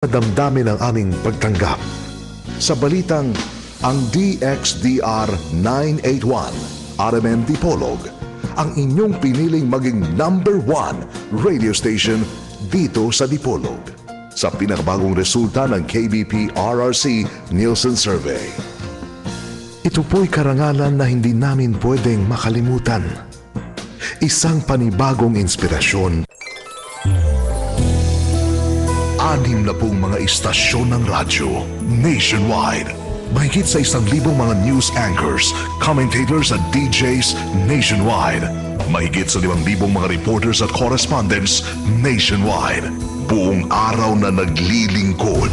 Damdamin ang aming pagtanggap sa balitang ang DXDR 981 RMN Dipolog ang inyong piniling maging number one radio station dito sa Dipolog sa pinakabagong resulta ng KBP RRC Nielsen Survey. Ito po'y karangalan na hindi namin pwedeng makalimutan. Isang panibagong inspirasyon. 60 mga istasyon ng radyo nationwide. Mahigit sa 1,000 mga news anchors, commentators at DJs nationwide. Mahigit sa 5,000 mga reporters at correspondents nationwide. Buong araw na naglilingkod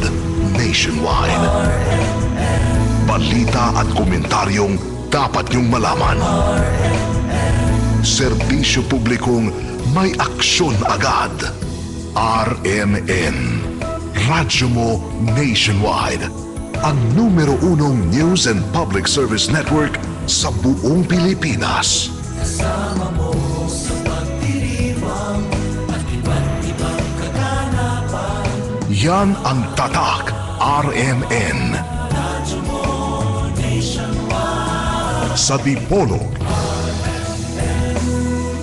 nationwide. Balita at komentaryong dapat niyong malaman. Serbisyo publikong may aksyon agad. RMN. Radyo mo nationwide. Ang numero unong news and public service network sa buong Pilipinas. Kasama mo sa pagdiriwang at iba't ibang kaganapan. Yan ang Tatak RMN. Radyo mo nationwide. Sa Dipolog.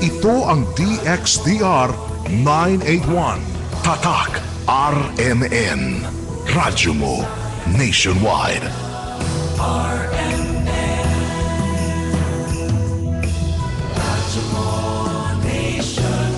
Ito ang DXDR 981. Tatak RMN. Radyo mo nationwide. RMN. Radyo mo nationwide.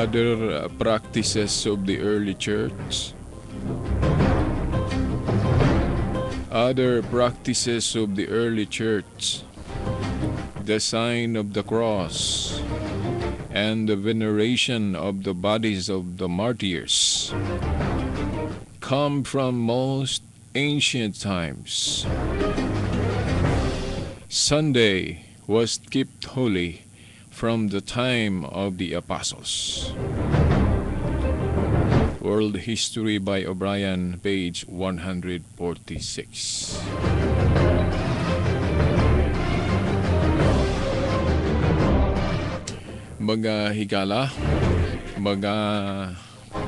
Other practices of the early church. Other practices of the early church. The sign of the cross and the veneration of the bodies of the martyrs come from most ancient times. Sunday was kept holy from the time of the apostles. World History by O'Brien, page 146. Mga higala, mga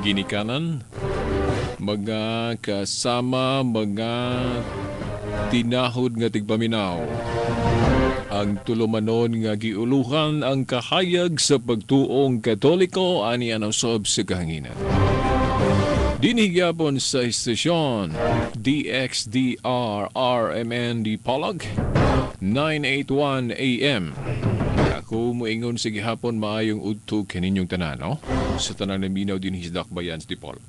ginikanan, mga kasama, mga tinahod nga tigpaminaw. Ang tulumanon nga giuluhan ang kahayag sa pagtuong Katoliko ani anawsob sa kahanginan. Dinhi gyapon sa istasyon DXDR RMN Dipolog 981 AM. Ako moingon sa gihapon, maayong udto kaninyong tanan, no? Sa tanan naminaw dinhi sa Dakbayan sa Dipolog.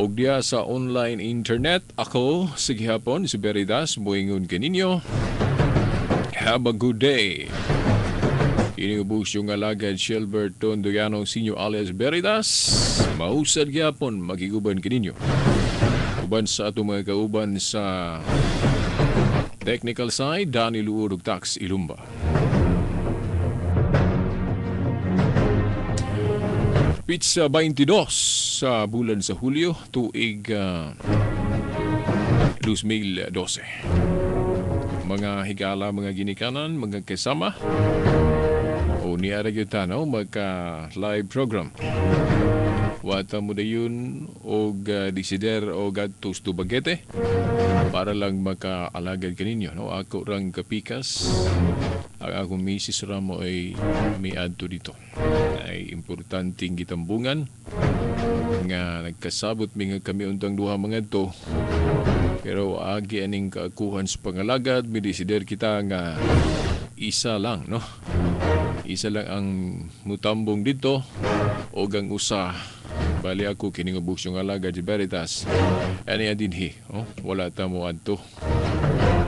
Og diya sa online internet, ako sa gihapon si Veritas moingon kaninyo. Have a good day. Kini ubos yung alagad Shilbert Tonduyano Senior alias Veritas. Mausad gyapon makiguban kaninyo. Uban sa atong mga kauban sa technical side, Danny Luur ug Tax Ilumba. Pizza 22 sa bulan sa Hulyo, tuig 2012. Mga higala, mga ginikanan, mga kasama, o niara gyud ta, no, magka live program. Wata mo dayon og desider og adto sa Dumaguete para lang makaalagad kaninyo, no? Ako rang kapikas, ang akong misis ra mo ay miadto dito. Ay importanteng gitambungan nga nagkasabot mi nga kami untang duha mangadto. Pero agi aning kaakuhan sa pangalagad, midesider kita nga isa lang, no? Isa lang ang mutambong dito o ang usa. Bali ako kining ubos yung alagad si Veritas. Ani dinhi, oh, wala ta mo adto.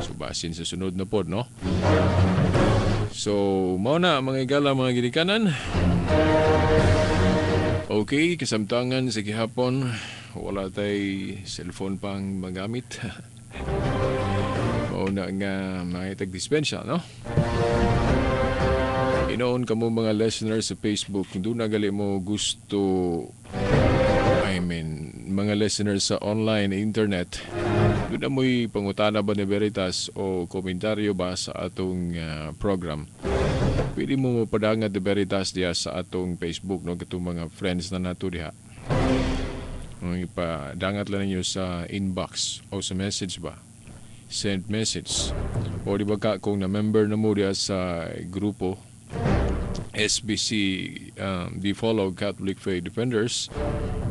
So basin sa sunod na pod, no? So mao na mga igala, mga ginikanan. Okay, kasamtangan sa gihapon, wala tay cellphone pang magamit. Mao na nga mga dispensa, no? Inoon kamo mga listeners sa Facebook, kung doon na gali mo gusto, I mean, mga listeners sa online internet, doon na mo'y pangutana ba ni Veritas o komentaryo ba sa atong program. Pwede mo mapadangat ni Veritas diya sa atong Facebook, no? Katong mga friends na nato diha. Ang ipadangat lang ninyo sa inbox o sa message ba? Send message. O di ba ka kung na-member na mo diya sa grupo SBC Dipolog Catholic Faith Defenders,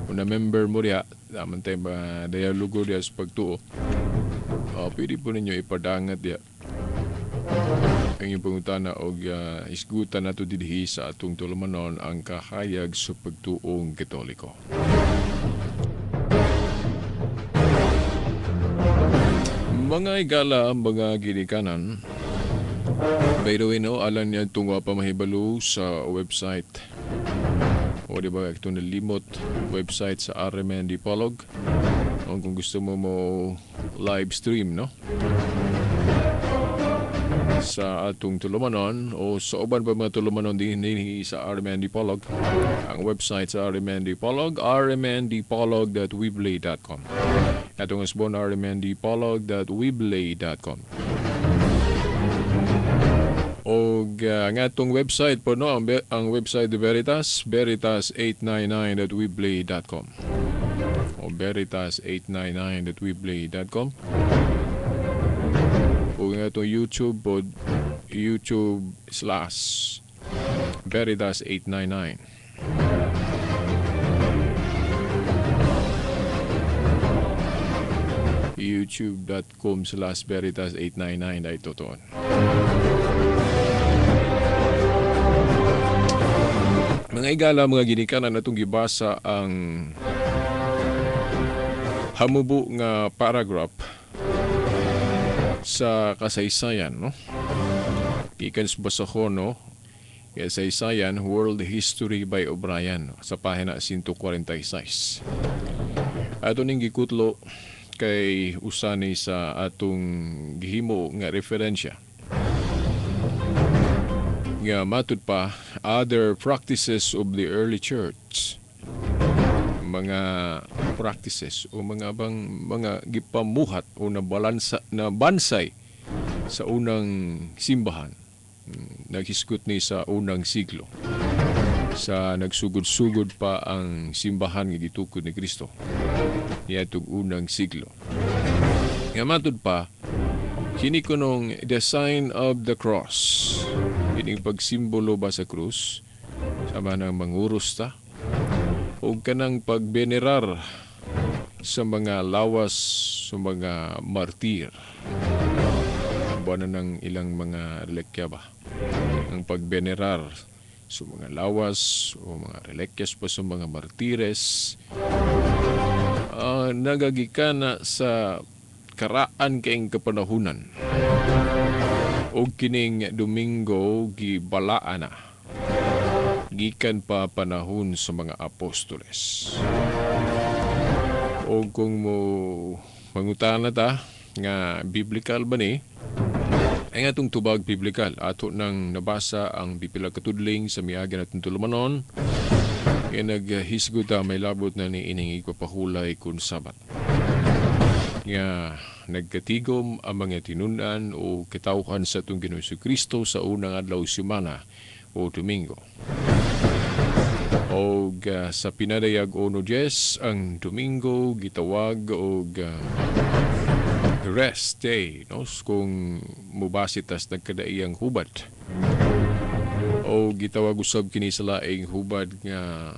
kung na-member mo diya, daman tayo ba dialogo diya sa pagtuo, pwede po ninyo ipadangat diya ang inyong pangutana o isgutan nato dinhi sa atong tulumanon ang kahayag sa pagtuong Katoliko. Mga igala, mga ginikanan, by the way, no, alam niya itong pamahibalo sa website. O di ba, ito nalimot website sa RMN Dipolog. O kung gusto mo mo live stream, no? Sa atong tulumanon o sa uban pa mga tulumanon din sa RMN Dipolog. Ang website sa RMN Dipolog, rmndipolog.weebly.com. Atong usbon, rmndipolog.weebly.com. Og ang atong website po, no, ang website de Veritas, veritas899.weebly.com. O veritas899.weebly.com. O ang atong YouTube po, YouTube /Veritas899. youtube.com/Veritas899 ay totoo. Mga igala, mga ginikanan, atong gibasa ang hamubo nga paragraph sa kasaysayan, no? Gikan sa basahon, no? Kasaysayan, World History by O'Brien, no? Sa pahina 146. Ato ning gikutlo kay usani sa atong gihimo nga referensya. Nga matud pa, other practices of the early church. Mga practices o mga bang mga gipamuhat o nabalansa, nabansay sa unang simbahan. Naghisgot ni sa unang siglo. Sa nagsugod-sugod pa ang simbahan nga gitukod ni Kristo niadtong unang siglo. Nga matud pa, kini kunong the sign of the cross. Kining pagsimbolo ba sa krus, sama ng manguros ta, o kanang pagbenerar Sa mga lawas sa mga martir. Buwan ng ilang mga relikya ba? Ang pagbenerar sa mga lawas o mga relikyas pa sa mga martires nagagikana sa karaan kaing kapanahunan. O kining Domingo gibalaan na gikan pa panahon sa mga apostoles. O kung mo mangutana ta nga biblical ba ni, ay nga itong tubag biblical. Ato nang nabasa ang pipila katudling sa miagi natong tulumanon, kaya naghisguta may labot na ni ining igpapahulay kun Sabat. Nga nagkatigom ang mga tinunan o katawhan sa atong Ginoong Kristo sa unang adlaw semana o Domingo. Og sa pinadayag 1:10, ang Domingo gitawag og rest day, no? Kung mubasi tas nagkadaiyang hubad. O gitawag usab kini sa laing hubad nga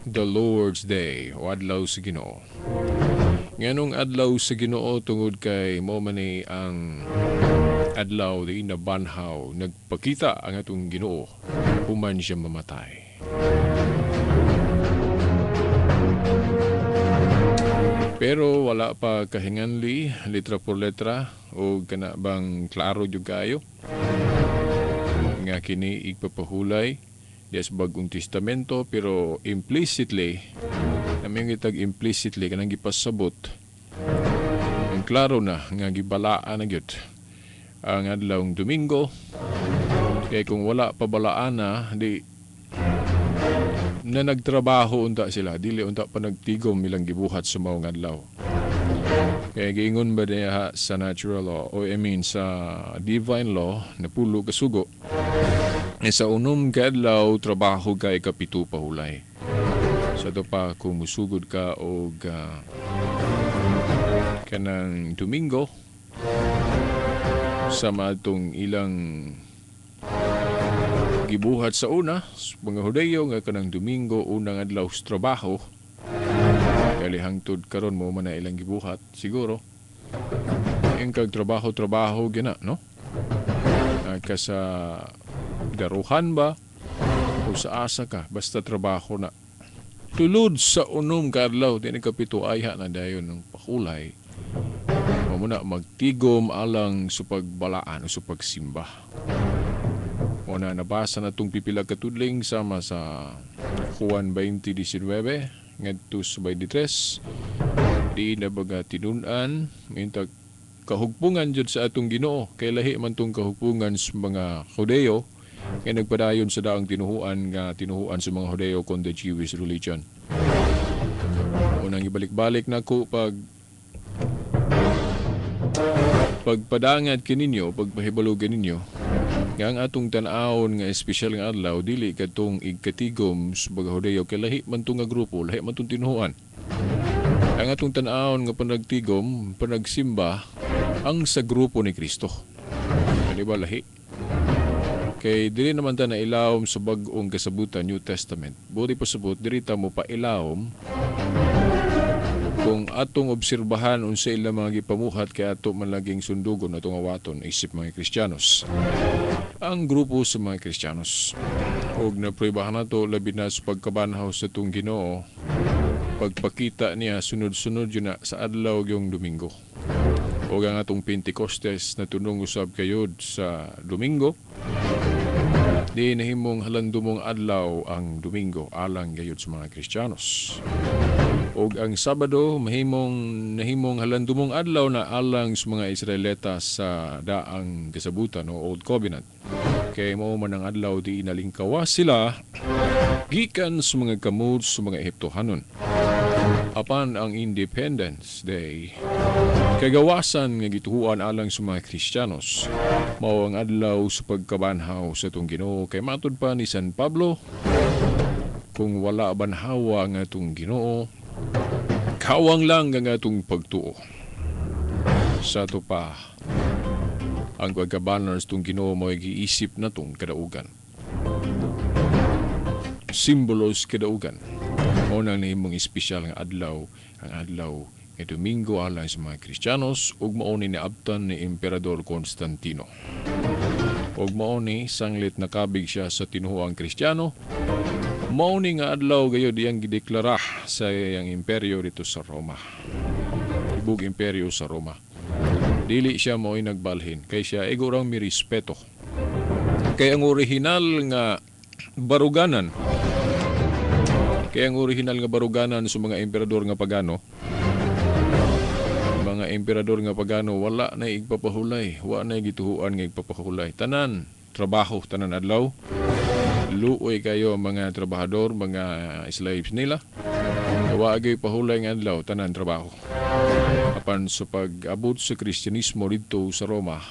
the Lord's Day o adlaw sa Ginoo. Nganong adlaw sa Ginoo? Tungod kay mo man ni ang adlaw di nabanhaw, nagpakita ang atong Ginoo human siya mamatay. Pero wala pa kahinganli, letra por letra, o kana bang klaro jud kaayo nga kini igpapahulay diya sa Bagong Testamento, pero implicitly, naming itag implicitly kanang gipasabot, ang klaro na nga gibalaan na gyud ang adlawng Domingo. Kay kung wala pa balaan na, di na nagtrabaho unta sila, dili unta pa nagtigom ilang gibuhat sa maong adlaw. Kaya giingon ba niya sa natural law, o I mean sa divine law, napulo kasugo, e sa unom ka adlaw, trabaho ka ikapito pa hulay. So ito pa kung musugod ka og kanang Domingo, sa maatong ilang gibuhat sa una, mga Hudeyo nga kanang Domingo unang adlaw sa trabaho, kali hangtod karon mo man na ilang gibuhat siguro. Yung kag trabaho-trabaho gina, no? Ka sa daruhan ba o sa asa ka, basta trabaho na. Tulod sa unom ka adlaw, di nagkapito ayha na dayon ng pakulay. Mo muna magtigom alang sa pagbalaan o sa pagsimba. O na nabasa na itong pipila katudling sama sa Juan 20:19 ngadto sa 23, di na baga tinun-an intag kahugpungan jud sa atong Ginoo, kay lahi man tong kahugpungan sa mga Hudeo kay nagpadayon sa daang tinuhuan nga tinuhuan sa mga Hudeo kon the Jewish religion. Unang ibalik-balik nako pag pagpadangat kininyo, pagpahibalo kininyo, nga ang atong tan-awon nga espesyal nga adlaw dili kadtong igkatigom sa mga Hudeo kay lahi man tong nga grupo, lahi man tong tinuhuan. Ang atong tan-awon nga panagtigom, panagsimba ang sa grupo ni Kristo. Kani ba lahi? Kay dili naman ta nailawom sa bag-ong kasabutan, New Testament. Budi pasabot diri ta mo pailawom kung atong obserbahan unsa ilang mga gipamuhat kay ato man laging sundugon atong awaton isip mga Kristiyanos. Ang grupo sa mga Kristiyanos og napruebahan nato labi na sa pagkabanhaw sa atong Ginoo, pagpakita niya sunod-sunod yun na sa adlaw yung Domingo. Og ang atong Pentecostes na tunong usab kayod sa Domingo, di nahimong halandumong adlaw ang Domingo alang gayud sa mga Kristiyanos. Og ang Sabado nahimong halandumong adlaw na alang sa mga Israelita sa daang kasabutan o Old Covenant. Kay mao man ang adlaw di nalingkawa sila gikan sa mga kamot sa mga Ehiptohanon. Apan ang Independence Day kagawasan nga gituhuan alang sa mga Kristiyanos, mao ang adlaw sa pagkabanhaw sa atong Ginoo. Kay matud pa ni San Pablo, kung wala banhawa ang atong Ginoo, kawang lang ang atong pagtuo. Sa ato pa, ang pagkabanhaw sa atong Ginoo mo'y giisip na tong kadaugan. Simbolos kadaugan. Mao nang nahimong espesyal nga adlaw ang adlaw nga Domingo alang sa mga Kristiyanos ug mao ni naabtan ni Emperador Constantino. Ug mao ni sanglit nakabig siya sa tinuoang Kristiyano, mao ni nga adlaw gayud iyang gideklara sa iyang imperyo dito sa Roma. Tibok imperyo sa Roma. Dili siya mao'y nagbalhin kay siya igo rang mirespeto. Kay ang orihinal nga baruganan, kay ang orihinal nga baruganan sa mga emperador nga pagano, mga emperador nga pagano wala na igpapahulay, wa na gituhuan nga igpapahulay. Tanan trabaho, tanan adlaw. Luoy kayo mga trabahador, mga slaves nila. Wa gyud pahulay nga adlaw, tanan trabaho. Apan sa pag-abot sa Kristyanismo didto sa Roma,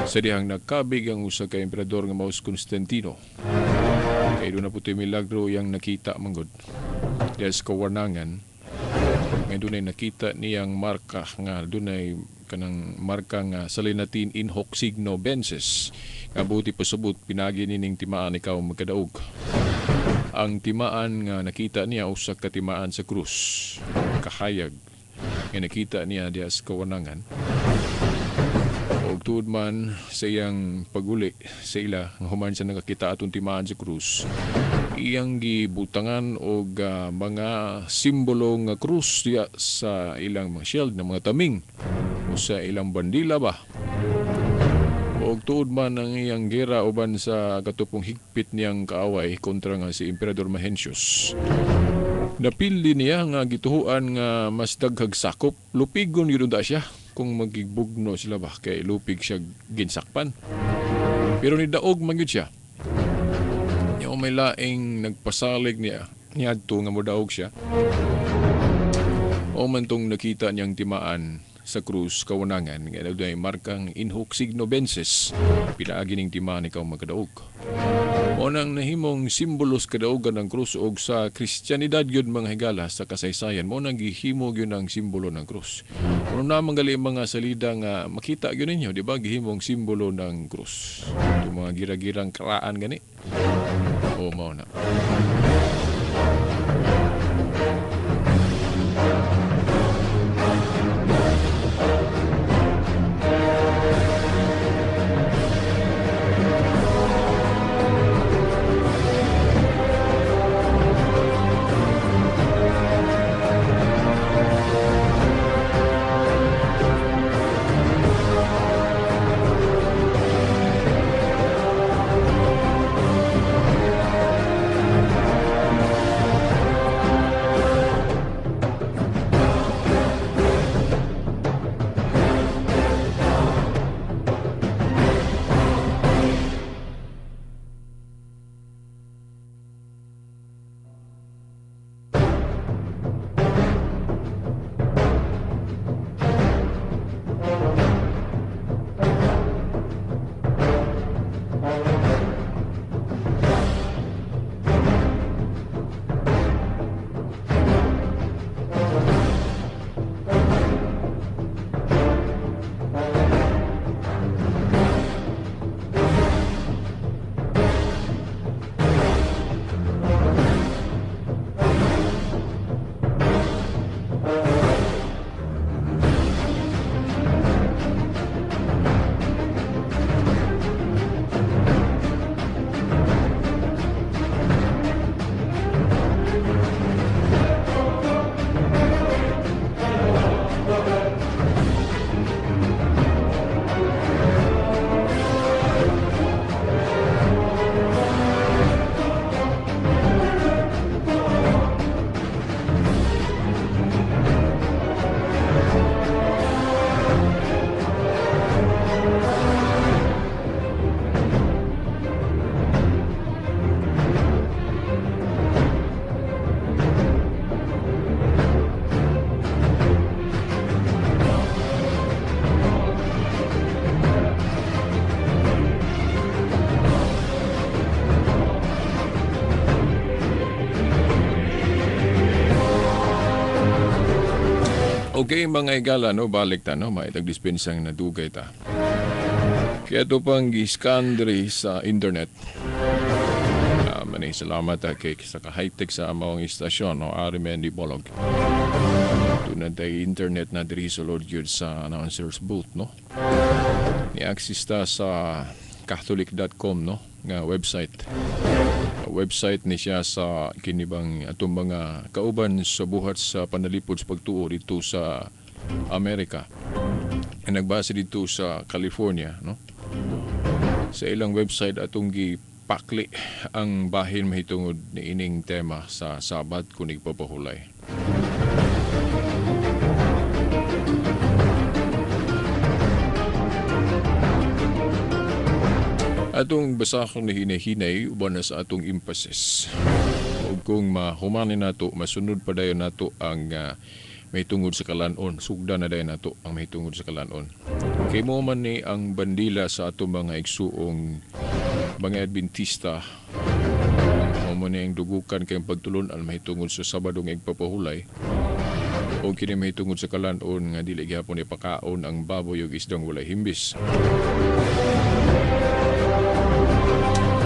sa dihang nakabig ang usa ka emperador nga mao si Constantino. Kay doon na puti milagro yang nakita manggod. Diya sa kawanangan, nga dunay nakita niyang marka nga dunay kanang marka nga salinatin in hoc signo vences. Nga buti pasabot pinagi nining timaan ikaw magkadaog. Ang timaan nga nakita niya usa ka timaan sa krus, kahayag nga nakita niya diya sa kawanangan. Og tuod man sa iyang paguli sa ila nga human siya nakakita atong timaan sa krus, iyang gibutangan og mga simbolo nga krus diya sa ilang mga shield na mga taming o sa ilang bandila ba. Og tuod man ang iyang gera uban sa katupong higpit niyang kaaway kontra nga si Emperador Mahensius. Napili niya nga gituhuan nga mas daghag sakop, lupigon yun da siya kung magigbugno sila ba kay lupig siya ginsakpan. Pero nidaog man gyud siya. Yung may laing nagpasalig niya niadto nga modaog siya. O man tong nakita niyang timaan sa krus kawanangan nga dunay markang in hoc signo vences, pinaagi ning timaan ikaw magkadaog. Mao nang nahimong simbolos kadaugan ng krus og sa Kristiyanidad gyud mga higala sa kasaysayan, mao nang gihimo gyud ang simbolo ng krus. Kuno na gali mga salida nga makita gyud ninyo, di ba, gihimong simbolo ng krus. Itong mga gira-girang karaan gani. O mao na. Okay, mga igala, no, balik ta, no, maitag-dispensang nadugay ta. Kaya ito pang giskandri sa internet. Salamat kay sa ka-high-tech sa among istasyon, no, RMN Dipolog. Doon na internet na diri sa Lord yun sa announcer's booth, no? Ni-access ta sa catholic.com, no, nga website. Website ni siya sa kinibang atong mga kauban sa buhat sa panalipod sa pagtuo dito sa Amerika. Ang nagbase dito sa California, no? Sa ilang website atong gipakli ang bahin mahitungod ni ining tema sa Sabat kung igpapahulay. Atong basahon ni hinay-hinay uban na sa atong emphasis. Ug kung mahumanin nato, masunod pa dayon nato ang mahitungod sa kalanon, sugda na dayon nato ang mahitungod sa kalanon. Kay mo man ni ang bandila sa atong mga igsuong mga Adventista, mo man ni ang dugukan kay pagtulon-an mahitungod sa Sabado nga igpapahulay, o kini mahitungod sa kalanon nga dili gihapon ipakaon ang baboy ug isdang walay himbis.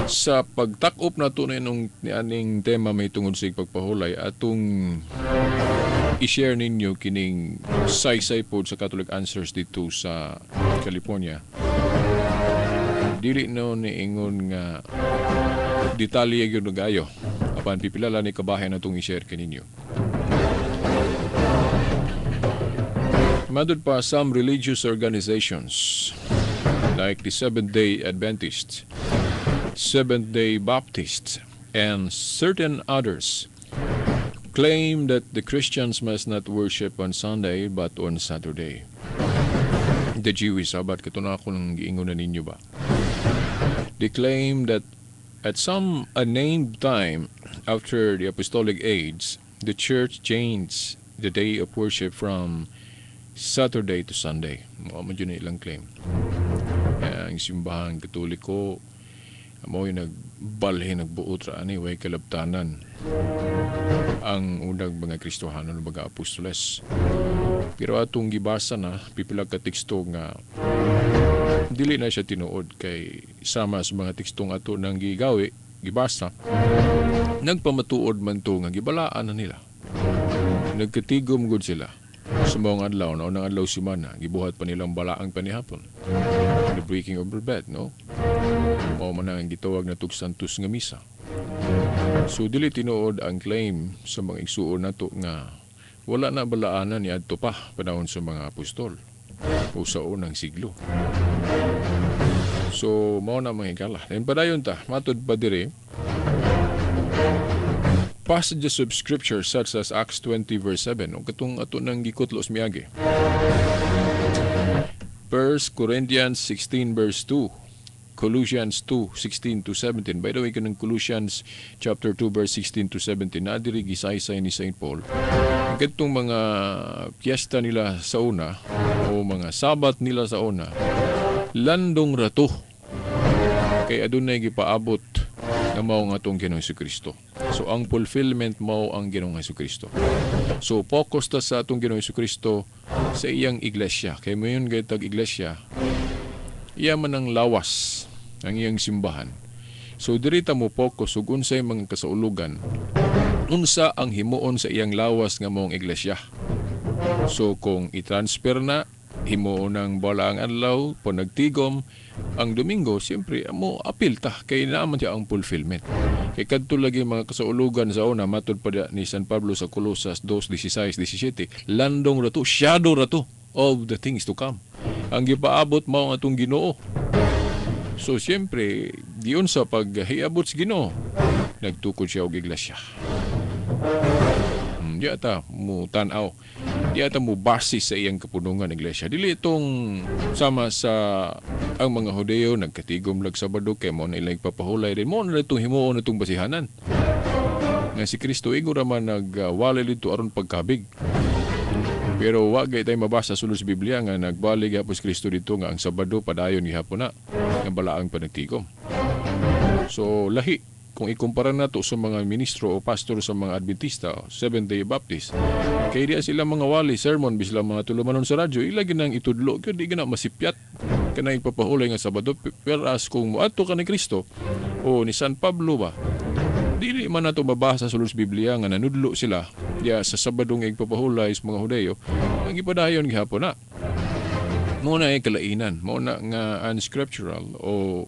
Sa pagtakop nato na nung aning tema mahitungod sa igpapahulay, atong i-share ninyo kining saysay po sa Catholic Answers dito sa California. Dili no niingon nga detalye gyud nagayo. Apan pipila ni kabahin natong i-share kaninyo. Madud pa some religious organizations like the Seventh-day Adventists, Seventh-day Baptists, and certain others claim that the Christians must not worship on Sunday but on Saturday. The Jewish Sabbath, kato na ako nang giingon na ninyo ba? They claim that at some unnamed time after the Apostolic Age, the Church changed the day of worship from Saturday to Sunday. Mao man yun ilang claim. Ang simbahan Katoliko, mao yung nagbalhin, nagbuot ra ani, way kalabtanan ang unang mga Kristohano ng mga apostoles. Pero atong gibasa na, pipila ka teksto nga dili na siya tinuod kay sama sa mga tekstong ato nang gigawi, gibasa, nagpamatuod man to nga gibalaan na nila. Nagkatigom gud sila sa mga adlaw, na unang adlaw simana, gibuhat pa nilang balaang panihapon. The breaking of the bread, no? Mao man ang gitawag na tugsantos nga misa. So dili tinuod ang claim sa mga igsuon nato nga wala na balaanan ni adto pa panahon sa mga apostol o sa unang siglo. So mao na mga higala. Then padayon ta, matud pa diri passages of scripture such as Acts 20 verse 7 o katong ato nang gikutlos miagi. 1 Corinthians 16 verse 2, Colossians 2, 16 to 17. By the way, kanang Colossians chapter 2 verse 16 to 17, na diri gisaysay ni St. Paul. Ang katong mga piyesta nila sa una o mga Sabat nila sa una, landong rato. Kay adunay gipaabot na mao nga atong Ginoong Jesucristo. So ang fulfillment mao ang Ginoong Jesucristo. So focus ta sa atong Ginoong Jesucristo sa iyang iglesia. Kay mayon gayud tag iglesia, iya man ang lawas ang iyang simbahan. So diri ta mo focus ug unsay mga kasaulugan, unsa ang himuon sa iyang lawas nga maong iglesia. So kung i-transfer na himuon ang balaang adlaw po nagtigom ang Domingo, siyempre mo apil ta kay naaman siya ang fulfillment. Kay kadto lagi mga kasaulugan sa una matud pa ni San Pablo sa Colosas 2:16-17, landong rato, shadow rato of the things to come. Ang gipaabot mao ang atong Ginoo. So siyempre diyon sa paghiabot sa Ginoo, nagtukod siya og iglesia. Di ata mo tan-aw, di ata mo base sa iyang kapunungan iglesia. Dili itong sama sa ang mga Hudeo nagkatigom lag Sabado kay mo na ilang ipapahulay din mo na itong himuon itong basihanan. Nga si Kristo igo ra man nagwali dito aron pagkabig. Pero wa gay tay mabasa sulod sa Biblia nga nagbalik gihapon si Kristo dito nga ang Sabado padayon gihapon na nga balaang panagtigom. So lahi kung ikumpara nato sa mga ministro o pastor sa mga Adventista, Seventh-day Baptist, kay diya sila mga wali sermon bisla mga tulumanon sa radyo, ilagi nang itudlo kay di gana masipyat kanang ipapahulay nga Sabado. Pero as kung moadto ka ni Kristo o ni San Pablo ba, Dili man nato mabasa sa Biblia nga nanudlo sila diya sa Sabadong igpapahulay sa mga Hudeyo, ang gipadayon gihapon na. Mao na ay kalainan, mao na nga unscriptural o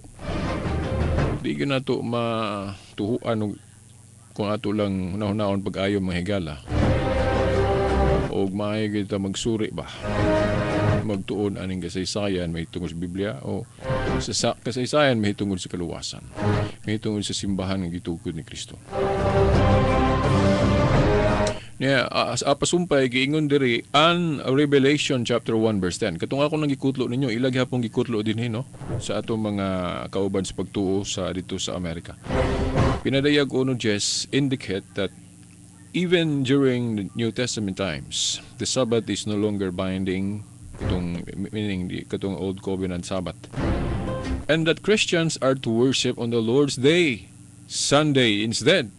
di gyud nato matuhuan og kung ato lang hunahunahon pag-ayo, mga higala. Og maayo kita magsuri ba, magtuon aning kasaysayan may tungod sa Biblia o sa kasaysayan may tungod sa kaluwasan, may tungod sa simbahan nga gitukod ni Kristo. Niya, pasumpay giingon diri ang Revelation chapter 1 verse 10. Katong ako nang gikutlo ninyo, ila gihapon gikutlo dinhi, no, sa atong mga kauban sa pagtuo sa dito sa Amerika. Pinadayag 1:10 indicate that even during the New Testament times, the Sabbath is no longer binding, itong meaning di, katong Old Covenant Sabbath. And that Christians are to worship on the Lord's Day, Sunday instead.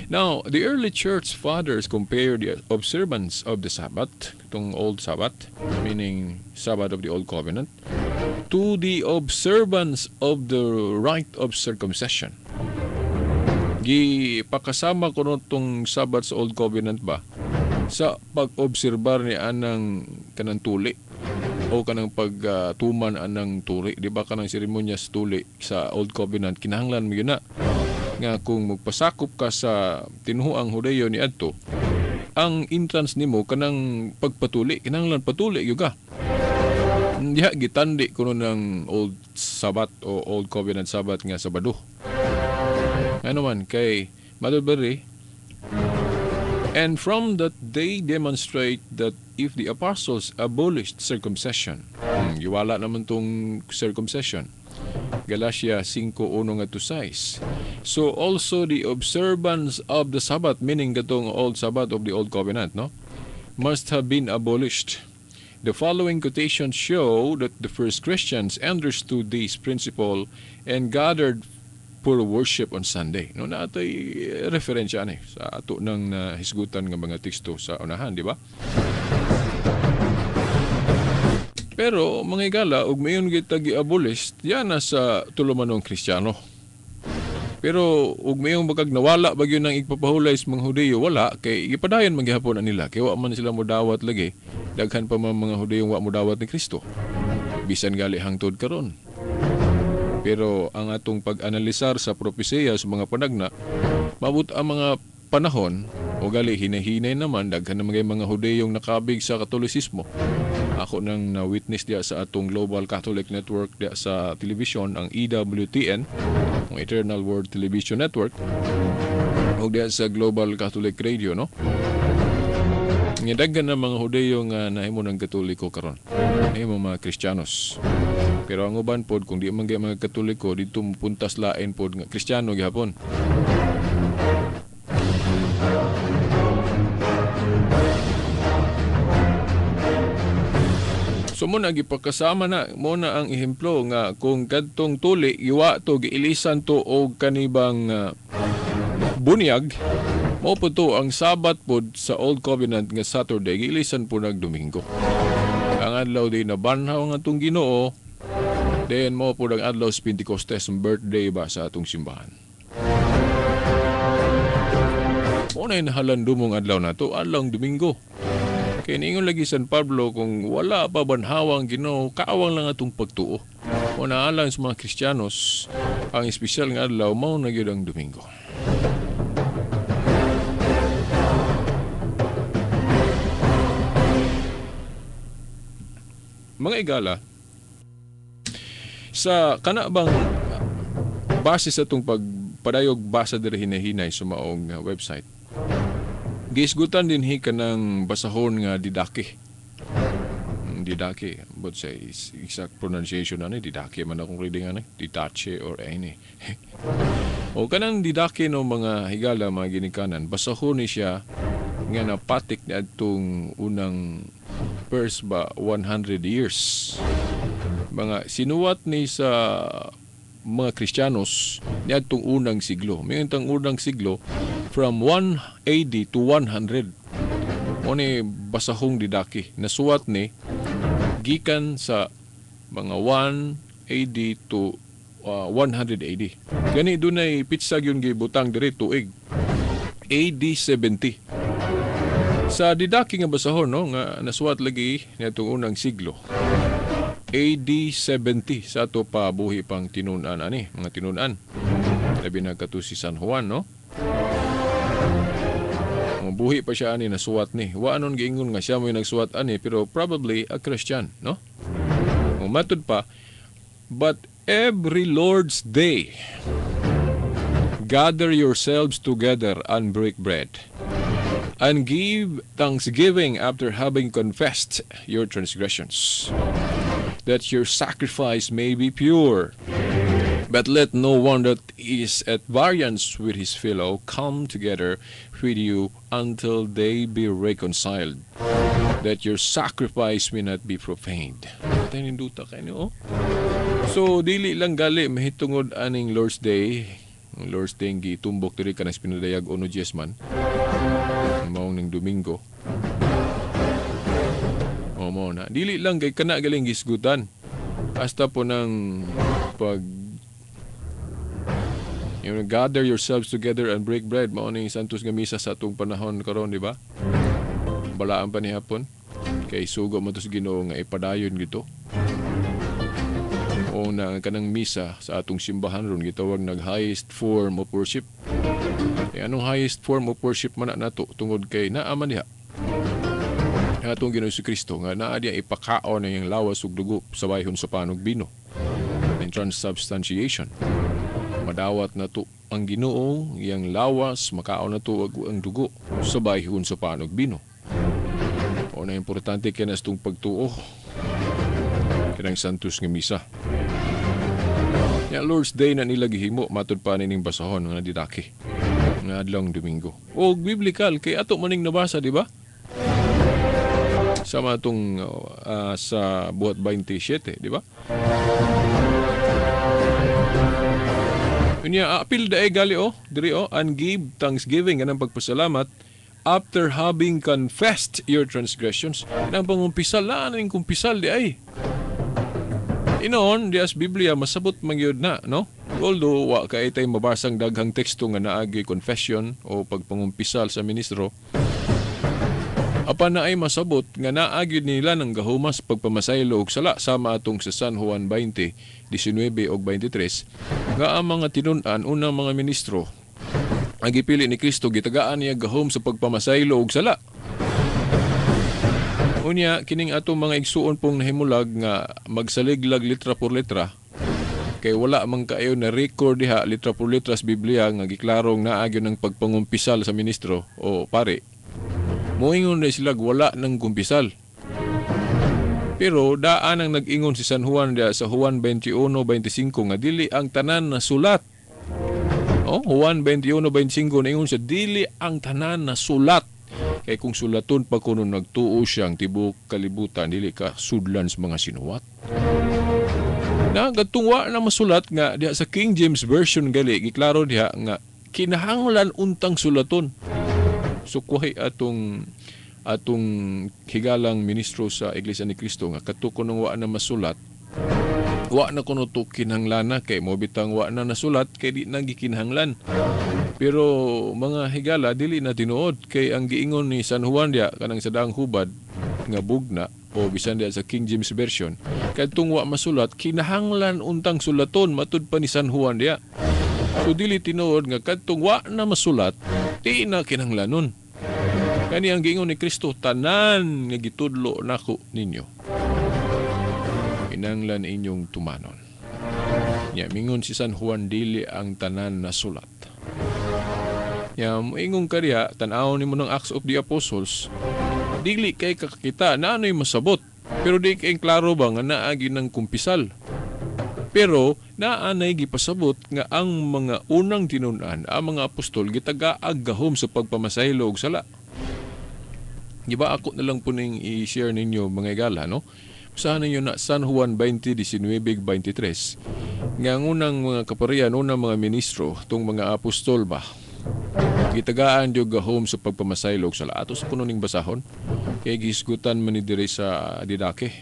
Now, the early church fathers compared the observance of the Sabbath, itong Old Sabbath, meaning Sabbath of the Old Covenant, to the observance of the rite of circumcision. Gipakasama ko tong Sabbath sa Old Covenant ba sa pag-obserbar ni anang kanang tuli o kanang pagtuman anang tuli, di ba, kanang seremonya sa tuli sa Old Covenant? Kinahanglan mo yun na nga kung magpasakop ka sa tinuhuang Hudeyo ni adto, ang entrance nimo kanang pagpatuli, kinahanglan patuli gyud ka. Diha gitandi kuno ng Old Sabbath o Old Covenant Sabbath nga Sabado. Ano man kay Maduberi. And from that they demonstrate that if the apostles abolished circumcision, giwala naman tong circumcision, Galatia 5:1 ngadto 6. So also the observance of the Sabbath, meaning katong Old Sabbath of the Old Covenant, no, must have been abolished. The following quotations show that the first Christians understood this principle and gathered for worship on Sunday. No, naa to'y referensya ani sa ato nang nahisgutan nga mga teksto sa unahan, di ba? Pero mga igala, ug mayon kita gi-abolish, yan na sa tulumanong Kristiyano. Pero ug mayong bagag nawala ba gyud ang igpapahulay sa mga Hudiyo, wala kay gipadayon man gihapon na nila kay wa man sila modawat lagi. Daghan pa man mga Hudiyo wa modawat ni Kristo. Bisan gali hangtod karon. Pero ang atong pag-analisar sa propesiya sa mga panagna, mabot ang mga panahon o gali hinahinay naman daghan naman kay mga Hudiyong nakabig sa Katolisismo. Ako nang na-witness diya sa atong Global Catholic Network diya sa television, ang EWTN, ang Eternal World Television Network, o diya sa Global Catholic Radio, no? Nga daghan na mga Hudiyo nga nahimo ng Katoliko karon. Nahimo mga Kristiyanos. Pero ang uban pod, kung di man gay mga Katoliko, dito mupuntas lain pod nga Kristiyano gihapon. So mo na gipakasama na mo na ang ehemplo nga kung kadtong tuli iwa to giilisan to og kanibang bunyag, mao po to ang Sabat pod sa Old Covenant nga Saturday giilisan po nag Domingo. Ang adlaw di nabanhaw nga atong Ginoo, then mao po ang adlaw sa Pentecostes, ang birthday ba sa atong simbahan. Mo na nahalandumong adlaw nato, adlaw Domingo. Kaya niingon lagi San Pablo, kung wala pa banhawang Ginoo, kaawang lang atong pagtuo. O naalang sa mga Kristiyanos, ang espesyal nga adlaw mao na gyud ang Domingo. Mga igala, sa kana bang base sa atong pagpadayog basa diri hinahinay sa maong website, giisgutan din hi kanang basahon nga Didake. Didake, but sa exact pronunciation ani Didake man akong reading ani, Didache or any. O kanang Didake no mga higala mga ginikanan, basahon ni siya nga napatik ni adtong unang first ba 100 years. Mga sinuwat ni sa mga Kristiyanos niadtong unang siglo. Mayon tang unang siglo from 1 AD to 100. Mo ni basahong Didake. Nasuwat ni gikan sa mga 1 AD to 100 AD. Gani dunay pitsa gyud gibutang diri, tuig AD 70. Sa didaki nga basahon, no, nga nasuwat lagi niadtong unang siglo. AD 70 sa ato pa buhi pang tinun-an ani, mga tinun-an. Labi na kato si San Juan, no? Buhi pa siya ani nasuwat ni. Wa anon giingon nga siya mo'y nagsuwat ani, pero probably a Christian, no? Matud pa, "But every Lord's Day gather yourselves together and break bread and give thanksgiving after having confessed your transgressions, that your sacrifice may be pure. But let no one that is at variance with his fellow come together with you until they be reconciled, that your sacrifice may not be profaned." Patay ninduta kay oh. So dili lang gali mahitungod aning Lord's Day. Ang Lord's Day gitumbok diri kanang pinadayag uno diyes man. Maong ning Domingo. O mo na. Dili lang kay kana galing gisgutan. Hasta po ng pag gather yourselves together and break bread, mao ning Santos nga misa sa atong panahon karon, di ba? Balaan pa ni hapon kay sugo man to sa Ginoo nga ipadayon gito. O na kanang misa sa atong simbahan ron gitawag nag highest form of worship. Eh, anong highest form of worship man na nato tungod kay naa man diha atong Ginoo Kristo nga naa diya ipakaon ang iyang lawas ug dugo sa bayhon sa pan ug bino in transubstantiation. Madawat na to ang Ginoo iyang lawas, makaon na to ang dugo sa bayhon sa pan ug bino. O na importante kay na itong pagtuo kanang Santos nga misa. Ya, Lord's Day na nila gihimo matud pa nining basahon nga nadidaki nga adlawng Domingo. O biblical kay ato maning nabasa, di ba? Sama atong sa Buhat 27, di ba? Unya, apil dae gali oh, diri oh, and give thanksgiving, kanang pagpasalamat after having confessed your transgressions. Kanang pangumpisal, laan ning kumpisal di ay. Inoon, di as Biblia, masabot man gyud na, no? Although, wa kay tay mabasang daghang teksto nga naagi confession o pagpangumpisal sa ministro, apan na ay masabot nga naagi nila ng gahumas pagpamasaylo og sala sama atong sa San Juan 20:19 og 23 nga ang mga tinun-an, unang mga ministro ang gipili ni Kristo, gitagaan niya gahom sa pagpamasaylo og sala. Unya kining atong mga igsuon pong nahimulag nga magsaliglag litra por letra kay wala man kaayo na record diha litra por letra sa Biblia nga giklarong naagi ng pagpangumpisal sa ministro o pare. Moingon na sila wala ng kumpisal. Pero daan ang nag-ingon si San Juan diha sa Juan 21:25 nga dili ang tanan na sulat. Oh, Juan 21:25 naingon siya dili ang tanan na sulat. Kay kung sulaton pa kuno nagtuo siyang tibuok kalibutan dili ka sudlan sa mga sinuwat. Na kadtong wa na masulat nga diha sa King James Version gali giklaro diha nga kinahanglan untang sulaton. So kuhay atong atong higalang ministro sa Iglesia ni Cristo nga kadto kuno wa na masulat, wa na kuno to kinhanglana kay mo bitang wa na nasulat kay di na gikinahanglan. Pero mga higala, dili na tinuod kay ang giingon ni San Juan diha kanang sa daang hubad nga bugna o bisan diha sa King James Version kadtong wa masulat kinahanglan untang sulaton matud pa ni San Juan diha. So dili tinuod nga kadtong wa na masulat di na kinahanglanon. Kani ang giingon ni Kristo, tanan nga gitudlo nako ninyo kinahanglan inyong tumanon. Nya mingon si San Juan dili ang tanan na sulat. Nya moingon ka diha, tan-awon nimo ng Acts of the Apostles, dili kay kakakita na ano'y masabot. Pero di kay klaro ba nga naagi ng kumpisal. Pero naanay gipasabot nga ang mga unang tinun-an, ang mga apostol gitagaag gahom sa pagpamasaylo og sala. Di ba ako na lang po ning i-share ninyo mga igala, no? Basahan ninyo na San Juan 20:19-23 nga ang unang mga kaparian, unang mga ministro, tong mga apostol ba, gitagaan diyo gahom sa pagpamasaylo og sala. Ato sa kuno ning basahon kay gihisgutan man ni diri sa didake.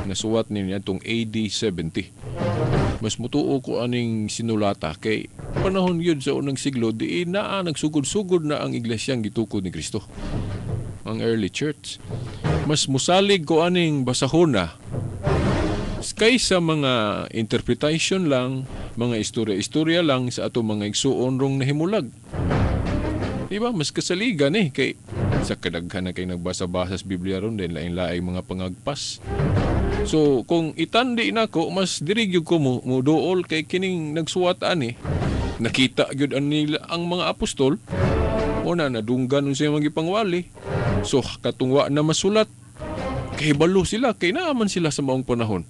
Nasuwat niya itong AD 70. Mas mutuo ko aning sinulata kay panahon yun sa unang siglo, di naa nagsugod-sugod na ang iglesyang gitukod ni Kristo, ang early church. Mas musalig ko aning basahon na kaysa mga interpretation lang, mga istorya-istorya lang sa ato mga igsuon rong nahimulag. Di ba? Mas kasaligan eh. Kay sa kadaghan na kay nagbasa-basa sa Biblia ron din, lain-laing mga pangagpas. So, kung itandi nako, mas diri gyud ko mo muduol kay kining nagsuwat ani. Nakita gyud ang nila ang mga apostol. Una, nadunggan unsa mga gipangwali. So, katungwa na masulat, kahibalo sila, kay naaman sila sa maong panahon.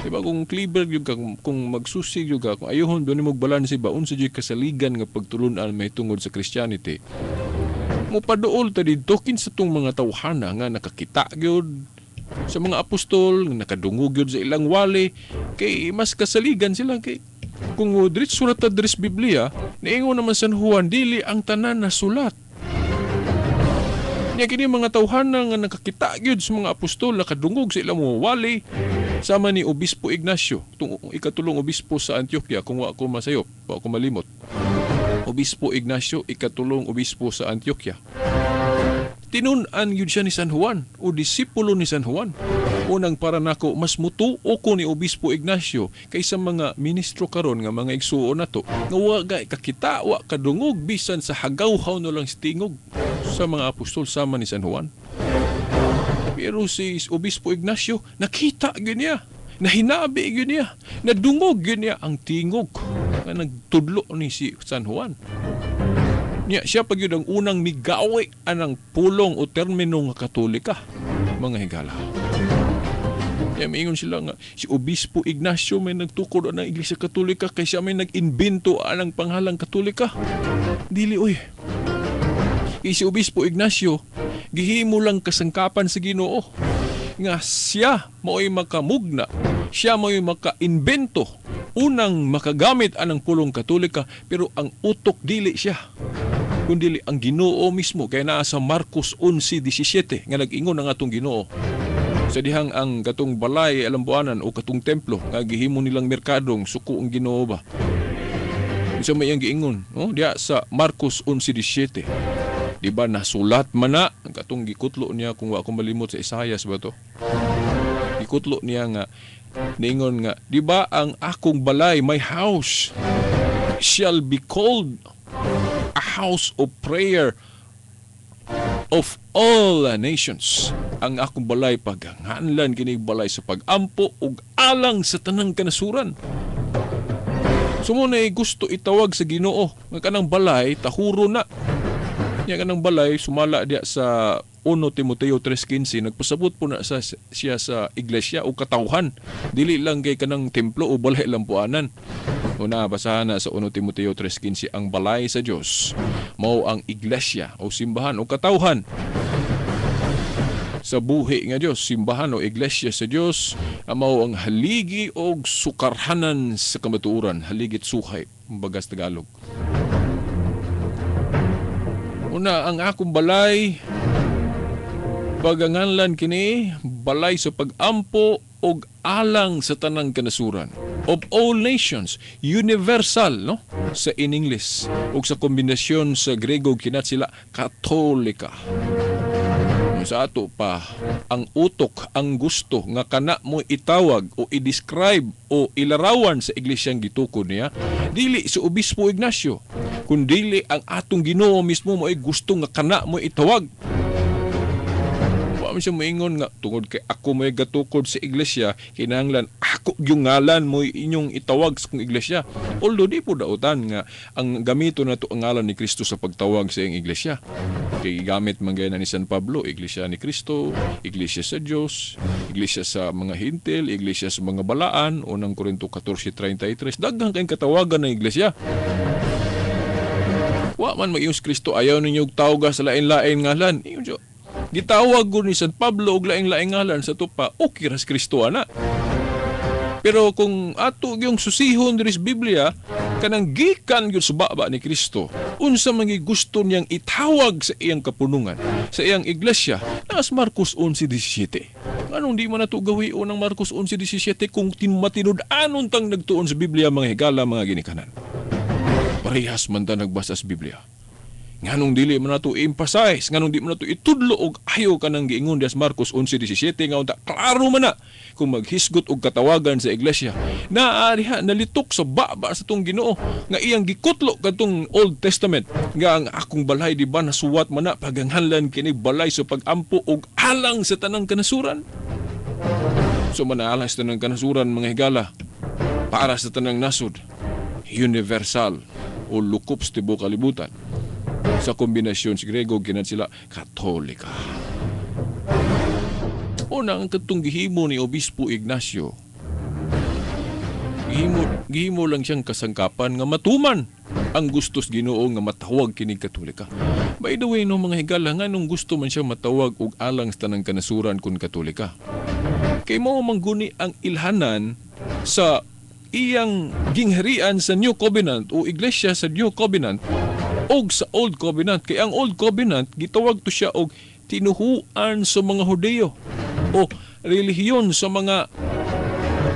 Diba kung clever gyud ka, kung magsusi gyud ka, kung ayuhon doon mo balanse ba, unsa gyud kasaligan nga pagtulun-an may tungod sa Christianity. Mopaduol ta didto kinsa tong mga tawhana nga nakakita gyud sa mga apostol, nga nakadungog gyud sa ilang wali, kay mas kasaligan sila kay kung diretso ra ta diri sa Biblia, niingon naman San Juan, dili ang tanan na sulat. Nya kini mga tawhana nga nakakita gyud sa mga apostol, nakadungog sa ilang mga wali, sama ni Obispo Ignacio, tung ikatulong obispo sa Antioquia, kung wa ko masayop, wa ko malimot. Obispo Ignacio, ikatulong obispo sa Antioquia. Tinun-an gyud siya ni San Juan o disipulo ni San Juan. Unang para nako mas mutuo ko ni Obispo Ignacio kaysa mga ministro karon nga mga igsuon nato nga wa kakita, wa kadungog bisan sa hagawhaw no lang tingog sa mga apostol sama ni San Juan. Pero si Obispo Ignacio nakita gyud niya, nahinabi gyud niya, nadungog gyud niya ang tingog nga nagtudlo ni si San Juan. Niya siya pa gyud ang unang migawi anang pulong o termino nga Katolika, mga higala. Niya miingon sila nga si Obispo Ignacio may nagtukod anang Iglesia Katolika kay siya may nag-imbento anang panghalang Katolika. Dili oy. Kay si Obispo Ignacio gihimo lang kasangkapan sa Ginoo nga siya mao'y makamugna, siya mao'y maka-imbento, unang makagamit anang pulong Katolika, pero ang utok dili siya, kundili ang Ginoo mismo. Kaya naa sa Marcos 11:17 nga nag-ingon ang atong Ginoo sa dihang ang katong balay alambuanan o katong templo nga gihimo nilang merkadong suko ang Ginoo ba. Isa may iyang giingon, no? Diya sa Marcos 11:17. Di ba nasulat man na ang katong gikutlo niya, kung wa ko malimot sa Isayas ba to? Gikutlo niya nga niingon nga, di ba ang akong balay, my house shall be called a house of prayer of all nations. Ang akong balay paghanlan kini balay sa pagampo ug alang sa tanang kanasuran. So mo na gusto itawag sa Ginoo nga kanang balay tahuro na. Nya kanang balay sumala diya sa 1 Timoteo 3:15, nagpasabot po na sa siya sa iglesia o katawhan, dili lang kay kanang templo o balay lampuanan. Una, basahan na sa 1 Timoteo 3:15, ang balay sa Dios mao ang iglesia o simbahan o katawhan sa buhi nga Dios. Simbahan o iglesia sa Dios mao ang haligi og sukarhanan sa kamatuoran, haligit suhay kumbaga sa Tagalog. Una, ang akong balay paganganlan kini balay sa pagampo og alang sa tanang kanasuran, of all nations, universal, no? Sa in English ug sa kombinasyon sa Grego kinat sila Katolika. Sa ato pa ang utok, ang gusto nga kana mo itawag o i-describe o ilarawan sa iglesyang gitukod niya, dili si Obispo Ignacio, kundili ang atong Ginoo mismo mo ay gusto nga kana mo itawag. Wa man siya moingon nga tungod kay ako may gatukod sa iglesia, kinahanglan ako yung ngalan mo inyong itawag sa kong iglesia. Although di po dautan nga ang gamito na to ang ngalan ni Kristo sa pagtawag sa iyang iglesia. Kay gamit man gaya na ni San Pablo, iglesia ni Kristo, iglesia sa Dios, iglesia sa mga Hintil, iglesia sa mga balaan, unang Korinto 14:33. Daghang kayong katawagan ng iglesia. Wa man mag-ingon si Kristo, ayaw ninyo og tawga sa lain-lain ngalan. Ingon siya, gitawag ko ni San Pablo og laing-laing ngalan sa tupa, okay ras Kristo ana. Pero kung ato yung susihon diri sa Biblia, kanang gikan gyud sa baba ni Kristo, unsa man gyud gusto niyang itawag sa iyang kapunungan, sa iyang iglesia, naas Marcos 11:17. Nganong di man nato gawion ang Marcos 11:17 kung matinud-anon tang nagtuon sa Biblia, mga higala, mga ginikanan? Parehas man ta nagbasa sa Biblia. Nganong dili man nato i-emphasize, nganong di man nato itudlo og ayo kanang giingon dias Marcos 11:17 nga unta klaro man na kung maghisgot og katawagan sa iglesia. Naa diha nalitok sa baba sa tong Ginoo nga iyang gikutlo kadtong Old Testament nga ang akong balay di ba nasuwat man na paganghanlan kini balay sa pagampo og alang sa tanang kanasuran. So manaalang sa tanang kanasuran, mga higala, para sa tanang nasod, universal o lukop sa tibuok kalibutan. Sa kombinasyon sa Grego, kinat sila Katolika. Una, ang katong gihimo ni Obispo Ignacio, gihimo lang siyang kasangkapan nga matuman ang gustos Ginoo nga matawag kining Katolika. By the way, no, mga higala, nganong gusto man siya matawag og alang sa tanang kanasuran kun Katolika? Kay mao mangguni ang ilhanan sa iyang gingharian sa New Covenant o iglesia sa New Covenant og sa Old Covenant. Kay ang Old Covenant gitawag to siya og tinuhuan sa mga Hudiyo o relihiyon sa mga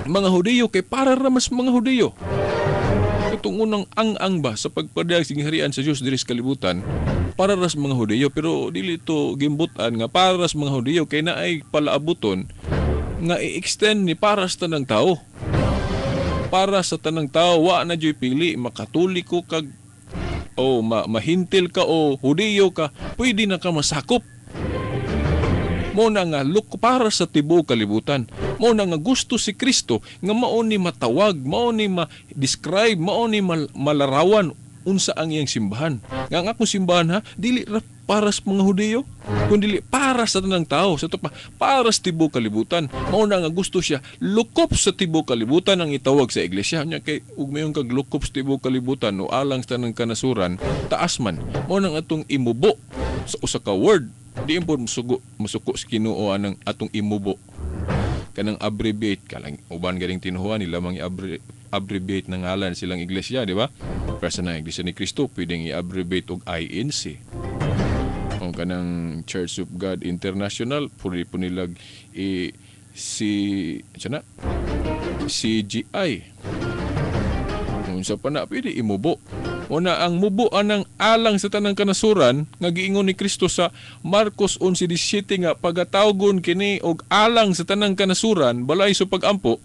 Hudiyo, kay para ra mas mga Hudiyo. Itong unang ang-ang ba sa pagpadayag sa gingharian sa Dios diri sa kalibutan para ra sa mga Hudiyo, pero dili to gimbutan nga para ra sa mga Hudiyo kay naay palaabuton nga i-extend ni para sa tanang tao. Para sa tanang tao, wa na dyo'y pili, makatoliko kag o mahintil ka o Hudiyo ka, pwede na ka masakop. Mo na nga look para sa tibuok kalibutan. Mo na nga gusto si Kristo nga mao ni matawag, mao ni ma-describe, mao ni malarawan unsa ang iyang simbahan. Nga ang akong simbahan ha, dili ra para sa mga Hudiyo, kundi para sa tanang tao, sa pa, para sa tibuok kalibutan. Mao na nga gusto siya lukop sa tibuok kalibutan ang itawag sa iglesia. Nya kay ug mayon kag lukop sa tibuok kalibutan o alang sa tanang kanasuran, taas man. Mao na nga atong imubo sa usa ka word. Di impod musuko sa Ginoo anang atong imubo. Kanang abbreviate ka lang uban galing tinuhuan nila mang i-abbreviate ng ngalan silang iglesia, di ba? Pero sa Iglesia ni Cristo pwedeng i-abbreviate og INC. O kanang Church of God International, pwede po nilag CGI. Unsa pa na, pwede imubo. Una, ang mubo anang alang sa tanang kanasuran nga giingon ni Kristo sa Marcos 11:17 nga pagatawgon kini og alang sa tanang kanasuran balay sa pagampo.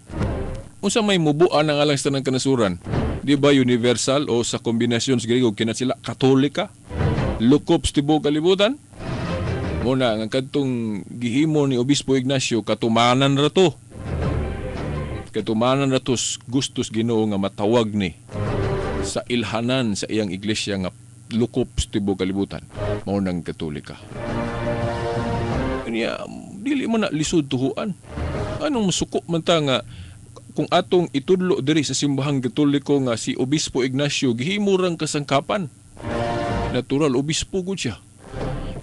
Unsa may mubo anang alang sa tanang kanasuran? Di ba universal o sa kombinasyon sa Grego kinat sila Katolika? Lukop sa tibuok kalibutan? Muna, ang kadtong gihimo ni Obispo Ignacio, katumanan ra to. Katumanan ra to gustos Ginoo nga matawag ni sa ilhanan sa iyang iglesia nga lukop sa tibuok kalibutan. Mao nang Katolika. Niya, dili man na lisod tuhuan. Anong masuko man ta nga kung atong itudlo diri sa simbahang Katoliko nga si Obispo Ignacio gihimo rang kasangkapan. Natural, obispo gud siya.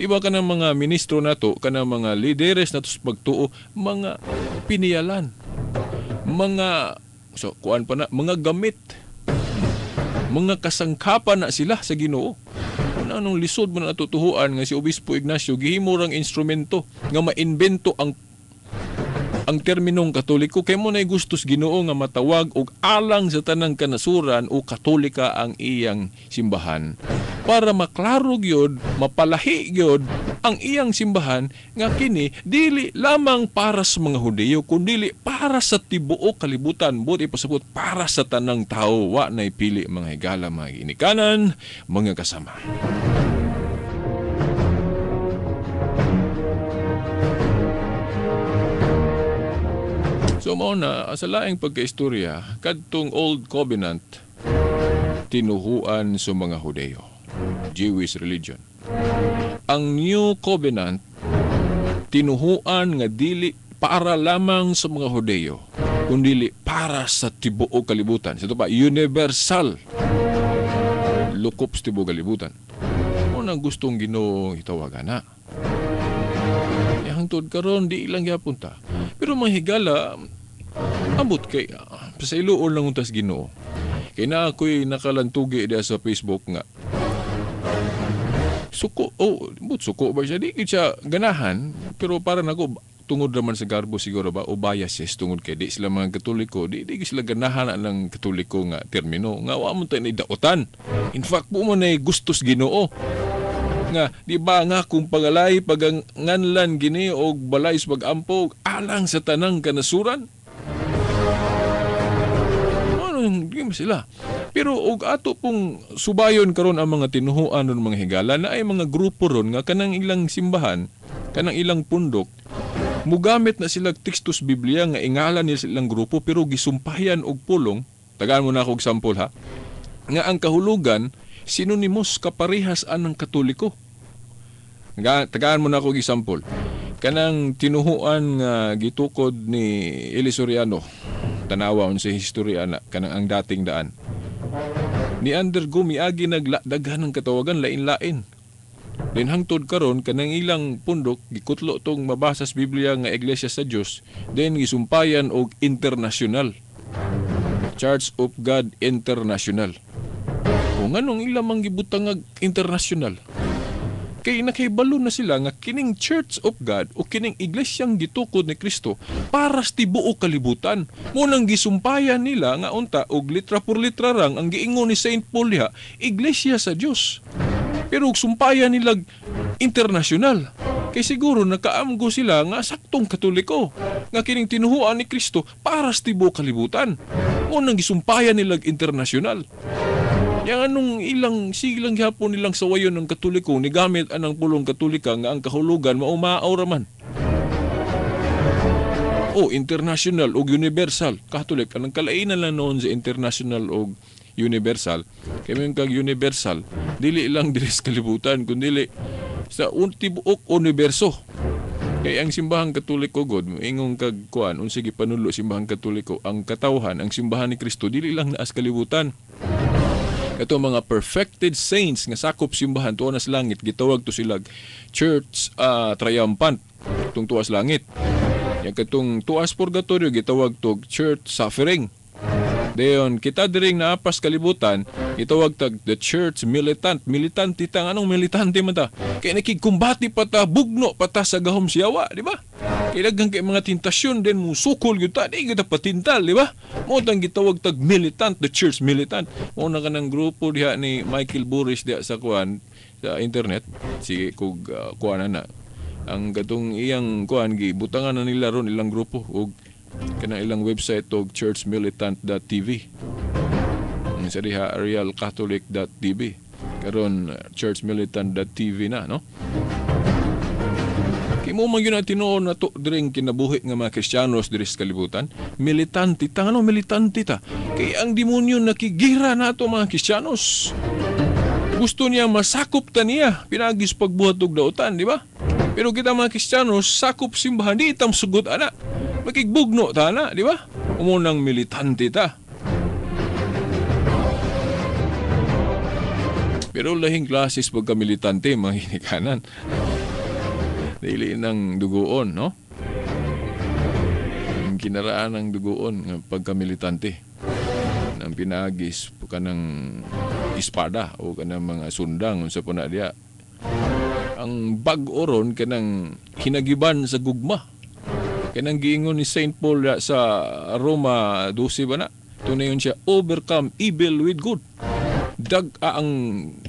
Iba ka ng mga ministro nato, ka ng mga lideres nato sa pagtuo, mga piniyalan, mga so, kuan pa na, mga gamit, mga kasangkapan na sila sa Ginoo. Kung anong lisod mo na natutuhuan nga si Obispo Ignacio gihimo rang instrumento nga mainbento ang terminong Katoliko, kay mo na'y gustos Ginoo nga matawag og alang sa tanang kanasuran o Katolika ang iyang simbahan para maklaro gyud, mapalahi gyud ang iyang simbahan nga kini dili lamang para sa mga Hudiyo kundili para sa tibuok kalibutan, buot ipasabot para sa tanang tao. Wa na'y pili, mga higala, mga ginikanan, mga kasama. So mao na sa laing pagkaistorya kadtong Old Covenant tinuhuan sa mga Hudeyo, Jewish religion. Ang New Covenant tinuhuan nga dili para lamang sa mga Hudeyo, kundili para sa tibuok kalibutan. Sa ito pa, universal. Lukop sa tibuok kalibutan. Mao nang gustong Ginoo itawagan na. Hangtod karon di lang gyapon ta. Pero mga higala, ambot kay sa iluon lang untas Ginoo. Kay na ako'y nakalantugi diha sa Facebook nga suko, oh, but suko ba siya? Di siya ganahan, pero para nako Tungod raman sa garbo siguro ba o biases, tungod kay di sila mga Katoliko, di sila ganahan ng Katoliko nga termino nga wa mo tayo daotan. In fact, po mo na gustos Ginoo nga di ba nga kung pagalay paganganlan gini og balay sa pag-ampo alang sa tanang kanasuran. Ano di mo sila? Pero og ato pong subayon karon ang mga tinuhuan ron, mga higala, na ay mga grupo ron nga kanang ilang simbahan, kanang ilang pundok, mugamit na sila tekstos Biblia nga ingalan nila silang grupo pero gisumpayan og pulong. Tagaan mo na ako og sample ha, nga ang kahulugan sinonymous, kaparehas anang Katoliko. Tagaan mo na ako og example. Kanang tinuhuan nga gitukod ni Eli Soriano, tanawa unsa history ana, kanang Ang Dating Daan. Ni undergo miagi nagdaghan ng katawagan lain-lain. Then hangtod karon kanang ilang pundok gikutlo tong mabasa sa Biblia nga Iglesia sa Dios, then gisumpayan og international. Church of God International. O nganong ilang mang gibutang og international? Kay nakahibalo na sila nga kining Church of God o kining iglesyang gitukod ni Kristo para sa tibuok kalibutan. Mo nang gisumpayan nila nga unta og litra por litra rang ang giingon ni Saint Paul diha, Iglesia sa Dios. Pero og sumpayan nila international. Kay siguro nakaamgo sila nga saktong Katoliko nga kining tinuhuan ni Kristo para sa tibuok kalibutan. Mo nang gisumpayan nila international. Yang anong ilang silang gihapon nilang sawayon ng Katoliko ni gamit anang pulong Katolika nga ang kahulugan maumaaw raman. O international og universal Catholic, anang kalainan lang noon sa international og universal. Kay man kag universal, dili lang diri sa kalibutan kundi sa tibuok universo. Kay ang simbahang Katoliko god, ingong kag kuan unsa gipanulo simbahang Katoliko, ang katawhan, ang simbahan ni Kristo dili lang naas kalibutan. Kato mga perfected saints nga sakop simbahan tuwa na sa langit, gitawag to sila church triumphant tung tuwas langit. Yang katong tuas purgatorio gitawag to church suffering. Dayon kita diring naapas kalibutan gitawag tag the church militant. Militante ta, anong militante man ta? Kay nakigkumbati pa ta, bugno pa ta sa gahom siyawa, di ba? Kay daghan kay mga tentasyon din musukol gyud ta, di gyud ta patintal, di ba? Mo tang gitawag tag militant, the church militant. Mo na kanang grupo diha ni Michael Boris diha sa kuan sa internet, sige kog kuan na ang katong iyang kuan gibutangan na nila ron ilang grupo og kanang ilang website og churchmilitant.tv. Sa diha realcatholic.tv. Karon churchmilitant.tv na, no? Kay mo man yun ang tinuod na to diring kinabuhi nga mga Kristiyanos diri sa kalibutan, militante ta, ano militante ta? Kay ang demonyo nakigira nato mga Kristiyanos. Gusto niya masakop ta niya, pinagis pagbuhat og dautan, di ba? Pero kita mga Kristiyanos, sakop simbahan, di itam sugot ana. Makigbugno ta na, di ba? Umunang militante ta. Pero lahing klases pagkamilitante, mga hinikanan. Dili ng dugoon, no? Ang kinaraan ng dugoon nga pagkamilitante. Nang pinagis kanang espada o kanang mga sundang unsa po na diya. Ang bag-o ron kanang hinagiban sa gugma. Kanang giingon ni Saint Paul sa Roma 12 ba na? Tunayon siya, overcome evil with good. Dag ang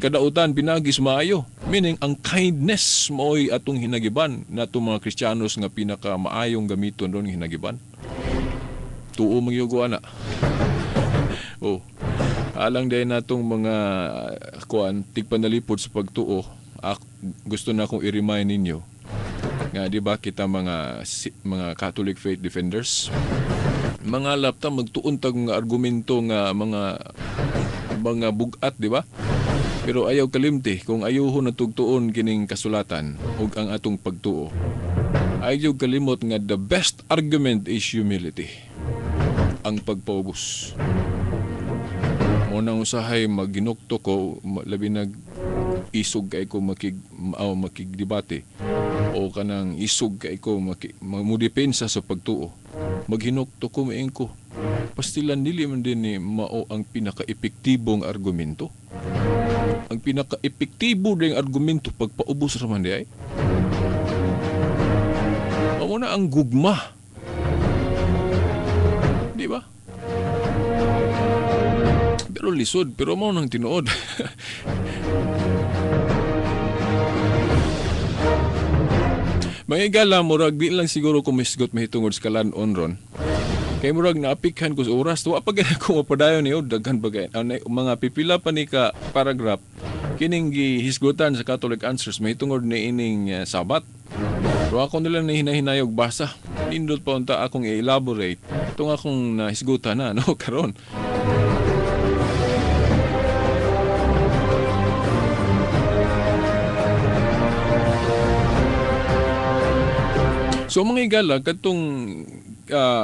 kadautan pinagis maayo. Meaning, ang kindness mo'y atong hinagiban na itong mga Kristiyanos nga pinakamaayong gamiton ron hinagiban. Tuo mangyugo ana. Oh, alang dahil natong mga kuan tigpanalipod sa pagtuo, gusto na akong i-remind ninyo nga di ba kita mga Catholic faith defenders, mga lapta magtuon tag mga argumento nga mga bugat, di ba? Pero ayaw kalimti kung ayuho na tugtuon kining kasulatan ug ang atong pagtuo. Ayaw kalimot nga the best argument is humility. Ang pagpaubos. Mo nang usahay maginukto ko, labi nag isog kay ko makigdebate o kanang isog kay ko mudepensa sa pagtuo. Maghinukto ko maing ko. Pastilan dili man din ni mao ang pinaka-epektibong argumento. Ang pinaka-epektibo ding argumento pagpaubos ra man di ay. Mao na ang gugma. Di ba? Pero lisod, pero mao nang tinuod. Mga higala, murag di lang siguro kumisgot mahitungod sa kalan-on ron. Kay murag naapikhan ko sa oras. Wa pa gani ako mapadayon niyo, daghan pa gani. Mga pipila pa ni ka paragraph kining gihisgutan sa Catholic Answers mahitungod ni ining Sabat. Pero ako nila na hinahinayog basa. Nindot pa unta akong i-elaborate itong akong nahisgutan na, no, karon. So mga higala, katong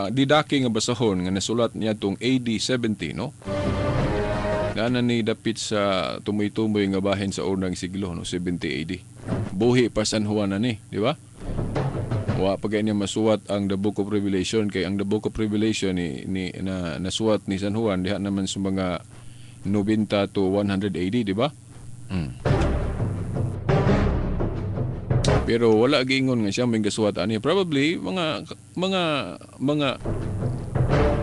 didaki nga basahon nga nasulat niya tong AD 70, no? Naana ni dapit sa tumoy-tumoy nga bahin sa unang siglo, no, 70 AD. Buhi pa San Juan na ni, di ba? Wa pa kay niya masuwat ang The Book of Revelation, kay ang The Book of Revelation ni na nasuwat ni San Juan diha naman sa mga 90 to 100 AD, di ba? Pero wala giingon nga siya may gasuwat ani. Probably mga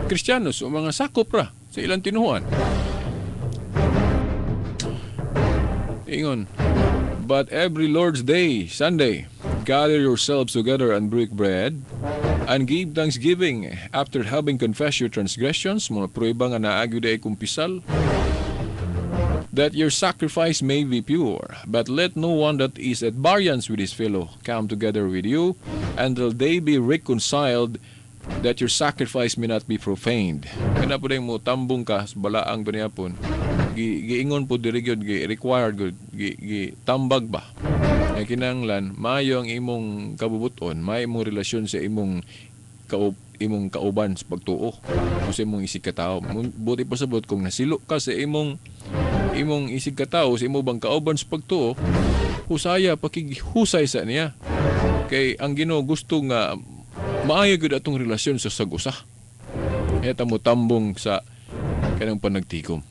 Kristiyanos o mga sakop ra sa ilang tinuhuan. Ingon, but every Lord's Day, Sunday, gather yourselves together and break bread and give thanksgiving after having confessed your transgressions. Mga prueba nga naagyo day kumpisal, that your sacrifice may be pure. But let no one that is at variance with his fellow come together with you until they be reconciled, that your sacrifice may not be profaned. Kana po mo tambong ka sa balaang banyapon. Giingon po diri gyud, gi-required gyud, gi-tambag ba. Nga kinahanglan maayo ang imong kabubuton, maayo imong relasyon sa imong imong kauban sa pagtuo o sa imong isig katao. Buti pa sabot kung nasilo ka sa imong isig katao, sa imong bang kauban sa pagtuo, husaya pakighusay sa niya. Kay ang Ginoo gusto nga maayo gyud atong relasyon sa sag-usa. Eta mo tambong sa kanang panagtigom.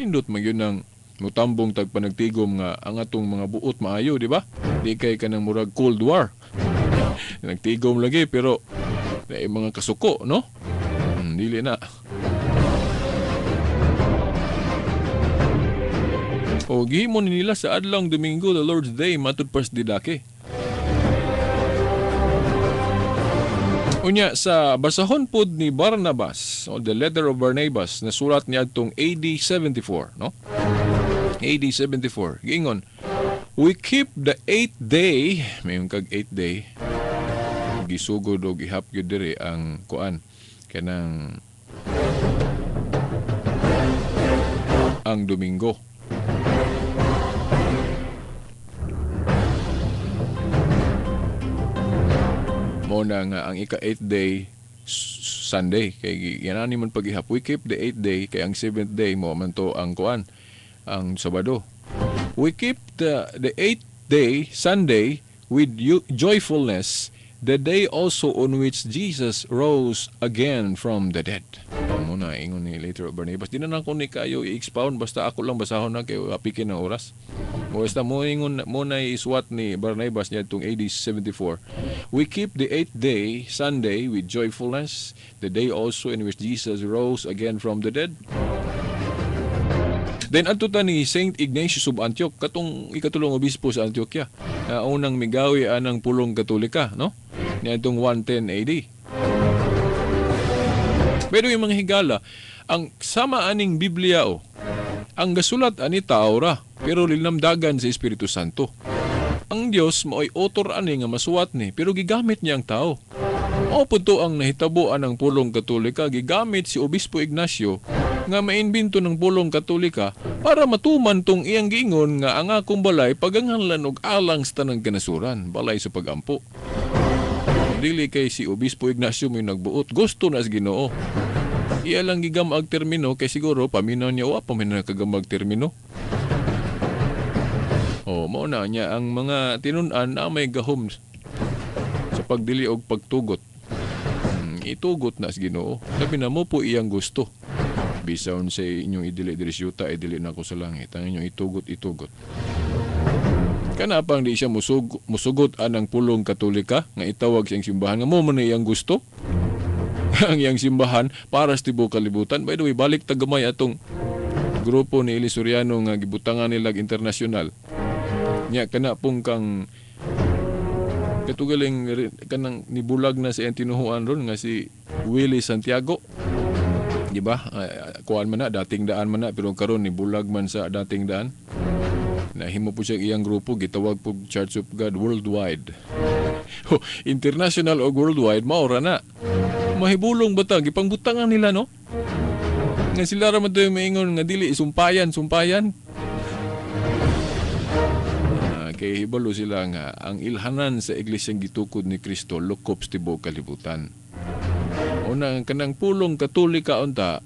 Nindot man gyud nang mutambong tag panagtigom nga ang atong mga buot maayo, di ba? Di kay kanang murag Cold War. Nagtigom lagi pero na mga kasuko, no? Dili na. O gihimo nila sa adlong Domingo, the Lord's Day, matud pas didake. Unya sa basahon pod ni Barnabas, o the letter of Barnabas, na surat niya atong AD 74, no? AD 74. Giingon, we keep the 8th day, mayon kag 8th day, gisugod og ihap gyud diri ang kuan kanang ang Domingo. Mo na nga ang ika-8th day Sunday kay yanani man pag-ihap. We keep the 8th day kay ang 7th day mo man to ang kuan ang Sabado. We keep the 8th day Sunday with joyfulness, the day also on which Jesus rose again from the dead. Muna ingon ni later Barnabas. Di na lang ko ni kayo i-expound, basta ako lang basahon na kayo apikin ng oras. Basta mo ingon mo na isuwat ni Barnabas niya itong AD 74. We keep the 8th day, Sunday, with joyfulness, the day also in which Jesus rose again from the dead. Then adto ta ni Saint Ignatius of Antioch, katong ikatulong obispo sa Antioquia, na unang migawi anang pulong Katolika, no? Niadtong 110 AD. Pero yung mga higala, ang sama aning Biblia o, ang gasulat ani tao ra, pero linamdagan sa Espiritu Santo. Ang Dios maoy author ani nga masuwat ni, pero gigamit niya ang tao. Mao pud to ang nahitabo anang pulong Katolika, gigamit si Obispo Ignacio nga mainbento ng pulong Katolika para matuman tong iyang giingon nga ang akong balay paganghanlan og alang sa tanang kanasuran, balay sa pagampo. Dili kay si Obispo Ignacio may nagbuot, gusto na sa Ginoo. Iya lang gigamag termino kay siguro paminaw niya wa pa man nakagamag termino. O mao na niya ang mga tinun-an na may gahom sa pagdili og pagtugot. Itugot na sa Ginoo. Labi na mo po iyang gusto. Bisan sa inyong idili diri sa yuta, idili na ako sa langit. Ang inyong itugot, itugot. Kana pang di siya musugot anang pulong Katolika nga itawag siyang simbahan nga mo man iyang gusto. Ang iyang simbahan para sa tibuok kalibutan. By the way, balik ta gamay atong grupo ni Eli Soriano nga gibutangan nilag internasyonal. Nya kana pong kang katugaling kanang nibulag na sa iyang tinuhuan ron nga si Willie Santiago. Di ba? Kuan man na, dating daan man na, pero karon nibulag man sa dating daan. Nahimo po siya iyang grupo, gitawag po Church of God Worldwide. Oh, international o worldwide, maora na. Mahibulong ba ta? Gipangbutangan nila, no? Nga sila ra man to yung maingon nga dili, sumpayan, sumpayan. Kay hibalo sila nga ang ilhanan sa iglesyang gitukod ni Kristo lukop sa tibuok kalibutan. Una, ang kanang pulong Katolika unta,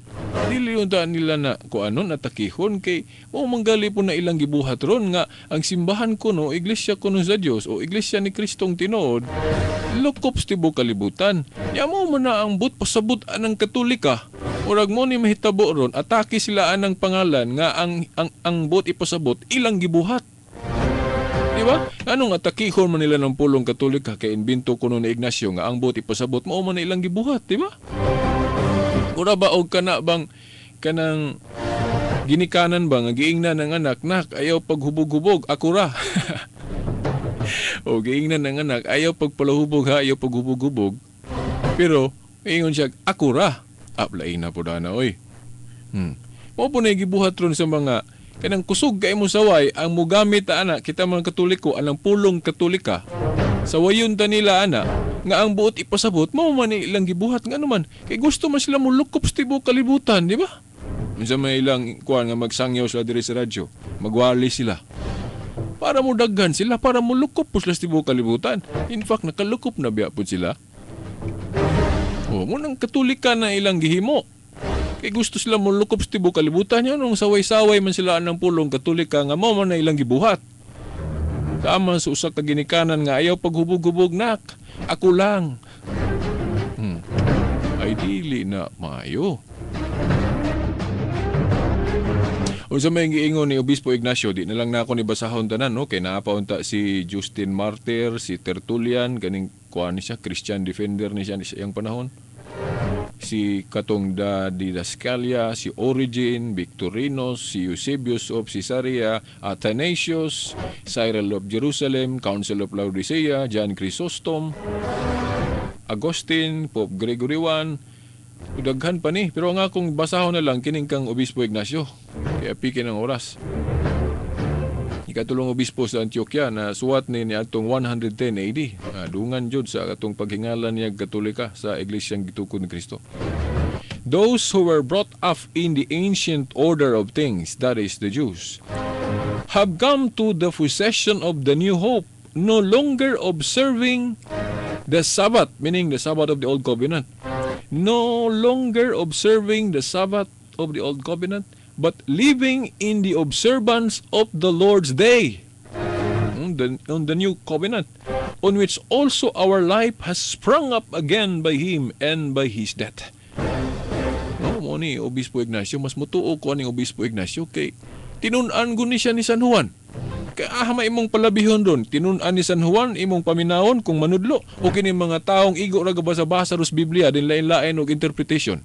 dili unta nila na kung ano natakihon kay o manggali po na ilang gibuhat ron nga ang simbahan kuno, iglesia kuno sa Dios o iglesia ni Kristong tinuod lukop sa tibuok kalibutan. Nya mo man na ang but pasabot anang Katolika. Murag mo ni mahitabo ron, atake sila anang pangalan nga ang but ipasabot ilang gibuhat. Di ba? Anong atakihon man nila ng pulong Katolika kay imbento kuno ni Ignacio nga ang buot ipasabot mao man na ilang gibuhat, di ba? Ura ba og kana bang kanang ginikanan ba nga giingnan ng anak, nak ayaw paghubog-hubog, ako ra. O giingnan ng anak, ayaw pagpalahubog ha, ayaw paghubog-hubog. Pero ingon siya, ako ra. Lain na po dana oy. Mao po na gibuhat ron sa mga kanang kusog kay mo saway ang mugamit ta ana kita mga Katoliko anang pulong Katolika sawayon ta nila ana nga ang buot ipasabot mao man ilang gibuhat nga anuman kay gusto man sila molukop sa tibuok kalibutan, di ba? Unsa may ilang kuan nga magsangyaw sila diri sa radyo, magwali sila para mo daghan sila, para molukop po sila sa tibuok kalibutan. In fact, nakalukop na biya pud sila. O mo nang Katolika na ilang gihimo. Kay gusto sila molukop sa tibuok kalibutan niya nung saway-saway man sila anang pulong Katolika nga mao man na ilang gibuhat. Tama sa usa ka ginikanan nga ayaw paghubog-hubog nak, ako lang. Ay dili na maayo. Unsa may giingon ni Obispo Ignacio, di na lang na ako ni basahon tanan, no? Kay naa pa unta si Justin Martyr, si Tertullian, kaning kuan ni siya, Christian defender ni siya sa iyang panahon. Si katong da Didascalia, si Origen, Victorinus, si Eusebius of Caesarea, Athanasius, Cyril of Jerusalem, Council of Laodicea, John Chrysostom, Agustin, Pope Gregory I, daghan pa ni. Pero ang akong basahon na lang kining kang Obispo Ignacio, kaya piki ng oras. Ikatulong obispo sa Antioquia na suwat ni atong 110 AD. Dungan jud sa atong paghingalan niya Katolika sa Iglesyang gitukod ni Kristo. Those who were brought up in the ancient order of things, that is the Jews, have come to the possession of the new hope, no longer observing the Sabbath, meaning the Sabbath of the Old Covenant. No longer observing the Sabbath of the Old Covenant, but living in the observance of the Lord's Day, on the new covenant, on which also our life has sprung up again by Him and by His death. No, mo ni Obispo Ignacio, mas mutuo ko ni Obispo Ignacio kay tinun-an guni siya ni San Juan. Kay may imong palabihon ron, tinun-an ni San Juan imong paminawon kung manudlo o kini mga taong igo ra gabasa-basa ros Biblia din lain-lain og interpretation.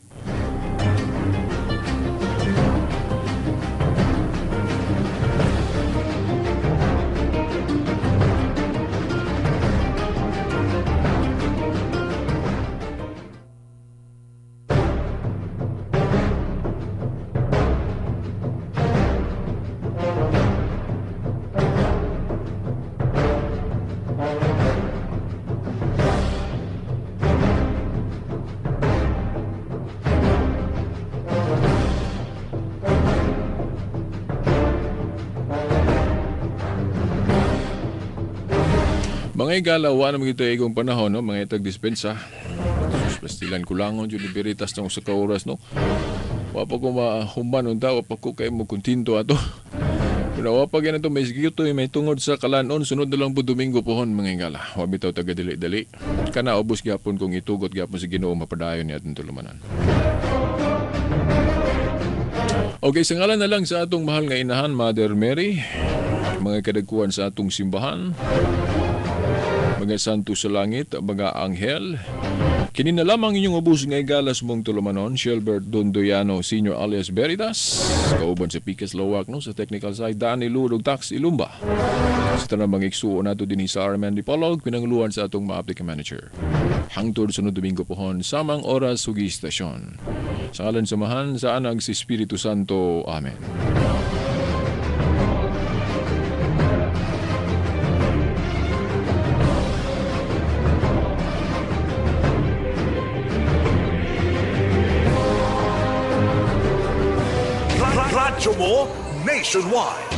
Mga igala, wa naman ito igong panahon, no? Mga itag dispensa. Pastilan kulangon, yun ibiritas ng usa ka oras, no? Wa pa ko mahuman, unta, wa pa ko kayo mo kontinto ato. Pero wa pa ganito, may sigito, may tungod sa kalanon, sunod na lang po Domingo pohon, mga igala. Wa bitaw taga dali-dali. Kana ubos gyapon kung itugot gyapon sa Ginoo mapadayon ni atong tulumanan. Okay, sa ngalan na lang sa atong mahal nga inahan, Mother Mary, Mga kadagkuhan sa atong simbahan, mga santo sa langit, mga anghel, kini na lamang inyong ubos nga igalas mong tulumanon, Shelbert Dondoyano Senior alias Veritas, kauban sa Pikas Lawak, no, sa technical side, Danny Lurog Tax Ilumba. Sa tanang mga igsuon nato din sa RMN Dipolog, pinanguluhan sa atong ma-applica manager. Hangtod sunod Domingo pohon, samang oras ug istasyon. Sa ngalan sa Amahan, sa Anak, sa Espiritu Santo. Amen. Radyo mo nationwide.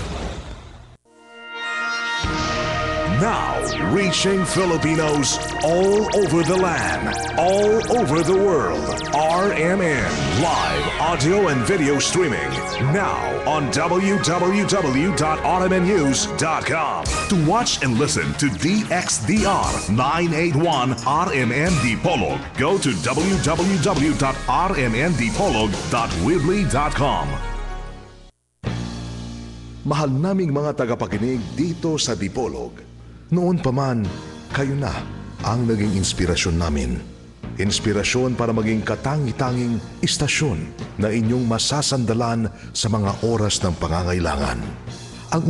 Now, reaching Filipinos all over the land, all over the world. RMN live audio and video streaming now on www.rmnnews.com. To watch and listen to DXDR 981 RMN Dipolog, go to www.rmndipolog.weebly.com. Mahal naming mga tagapakinig dito sa Dipolog. Noon pa man, kayo na ang naging inspirasyon namin. Inspirasyon para maging katangi-tanging istasyon na inyong masasandalan sa mga oras ng pangangailangan. Ang